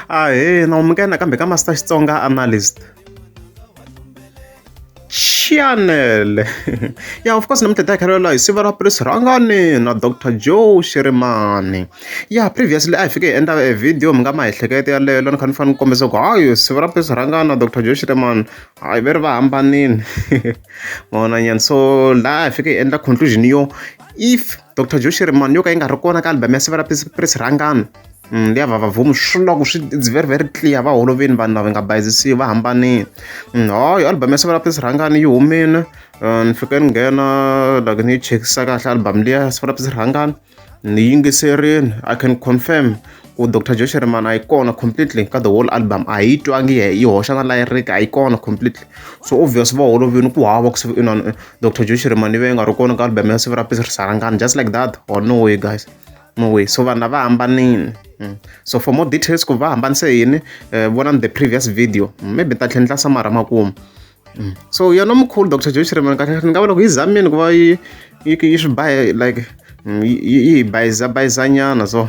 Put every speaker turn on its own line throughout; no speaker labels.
Ahee, na amukela nakambe ka Master Xitsonga Analyst Channel. Yeah, of course namuntlha hi ta hi kha hi siva ra Prince Rhangani na Dr Joe Shirimani. Yeah, previously a hi fike hi endla e video mi nga ma ehleketa yaleyo laha ni kha ni fanele ni kombisa ku hayi siva ra Prince Rhangani na Dr Joe Shirimani hayi ve ri va hambanile. Ma vona nyana so laha hi fike hi endla conclusion yo if Dr Joe Shirimani yo ka yi nga ri kona ka album ya siva ra Prince Rhangani liya vavavhomu swi loko swi it's very very clear va holovini vanhu lava nga bayizisiwi va hambanile. Hayi album ya siva ra Prince Rhangani yi humile ni fike ni nghena like ni yi chekisisa kahle album liya siva ra Prince Rhangani ni yingiserile I can confirm ku Dr Joe Shirimani a yi kona completely ka the whole album a hi yi twangi yi hoxa na lyric a yi kona completely so obvious va holovini ku hava ku inani Dr Joe Shirimani yi va yi nga ri kona ka album ya siva ra Prince Rhangani just like that or no way guys no way so vanhu lava hambanile. So for more details ku va hambanise yini vonani the previous video maybe ta tlhela ni tla samara makumu. So yona mkhulu Dr Joe Shirimani kahle ni nga vula ku yi zamile ku va yi yi yi swi ba like yi yi bayiza bayizanyana so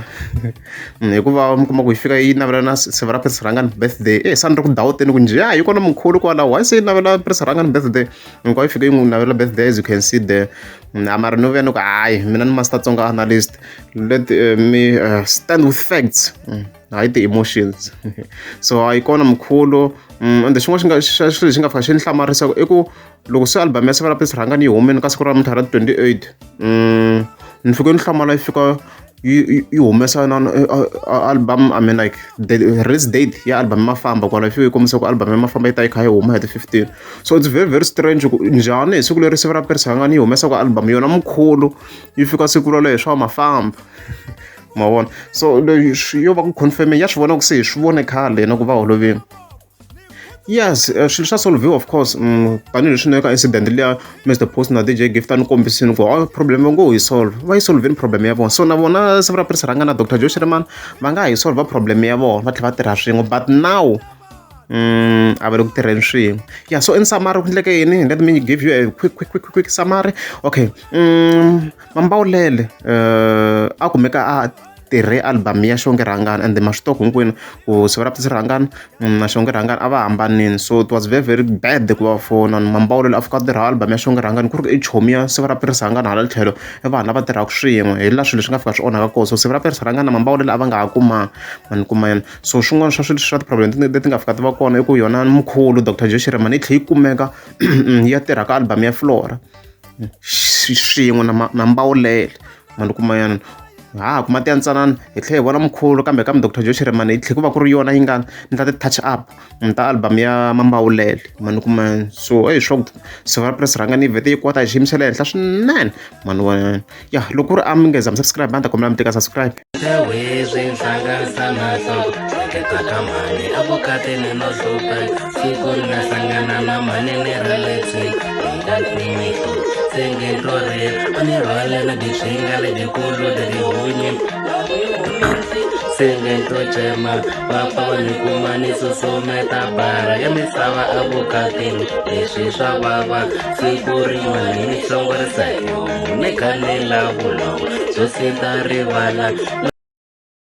hikuva mi kuma ku yi fika yi navela na siva ra Prince Rhangani birthday eh se ni ri ku dawuteni ku njhe yi kona mkhulu kwalaho why se yi navela Prince Rhangani birthday hinkwayo yi fike yi n'wi navela birthday as you can see there. Mara no vuya ni ku hayi mina ni Master Tsonga Analyst let me stand with facts hayi ti-emotions so a yi kona mkhulu ende xin'wana xi nga xa xilo lexi nga fika xi ni hlamarisa i ku loko se album ya siva ra Prince Rhangani yi humile ka siku ra namuntlha ra 28 ni fike ni hlamala yi fika yi yi humesa na album I mean like the release date ya album Mafamba kwala yi fike yi kombisa ku album ya Mafamba yi ta yi kha yi huma hi ti 15 so it's very very strange ku njhani hi siku leri siva ra Prince Rhangani yi humesaka album yona mkhulu yi fika siku rolero hi swa Mafamba ma vona so leswi yo va ku confirm ya swi vona ku se hi swi vone khale na ku va holovini. Yes, swilo swa solve-iwa of course tanihileswi na ka incident liya Mr Post na D_J Gift a ni kombisini ku hayi problem va ngo yi solve va yi solve-ini problem ya vona so na vona siku ra Prince Rhangani na Dr Joe Shirimani va nga ha yi solve problem ya vona va tlhela va tirha swin'we but now a va le ku tirheni swin'we. Yeah so in summary ku endleke yini let me give you a quick quick quick quick summary okay Mambawulele a kumeka a tirhe album ya Xongi Rhangani ende ma swi tiva ku hinkwenu ku siva ra Prince Rhangani na Xongi Rhangani a va hambanile so it was very very bad ku va fona Mambawulele a fika a tirha album ya Xongi Rhangani ku ri ku i chomi ya siva ra Prince Rhangani hala tlhelo i vanhu lava tirhaka swin'we hi laha swilo swi nga fika swi onhaka kona so siva ra Prince Rhangani na Mambawulele a va nga ha kumanga ma ni kuma yini so swin'wana swa swilo swa ti-problem leti nga fika ti va kona i ku yona mkhulu Dr Joe Shirimani yi tlhela yi kumeka yi ya tirha ka album ya Flora swin'we na na Mbawulele ma ni kuma yana ha kuma tiya ntsanana hi tlhela hi vona mkhulu kambe kambe Dr Joe Shirimani yi tlhela ku va ku ri yona yi nga endla ti-touch up ta album ya Mambawulele ma ni kuma so eyi swa ku siva ra Prince Rhangani yi vhete yi kota hi xiyimo xa le henhla swinene ma ni vona ya loko ku ri a mi nge za mi subscribe a ni ta kombela mi tika subscribe.
Swi hlanganisa nhloko hleketa ka mhani evukatini no hlupheka siku ni nga hlangana na mhani ni ra le tsini ni nga kumi se nge ntlo rila u ni rhwalela tiswinga letikulu letihunyi se nge ntlo cema va pfa va ni kuma ni susumeta bara ya misava evukatini leswi swa vava siku rin'wana ni hlongorisa hi homu ni kha ni la vulongo byo sita rivala.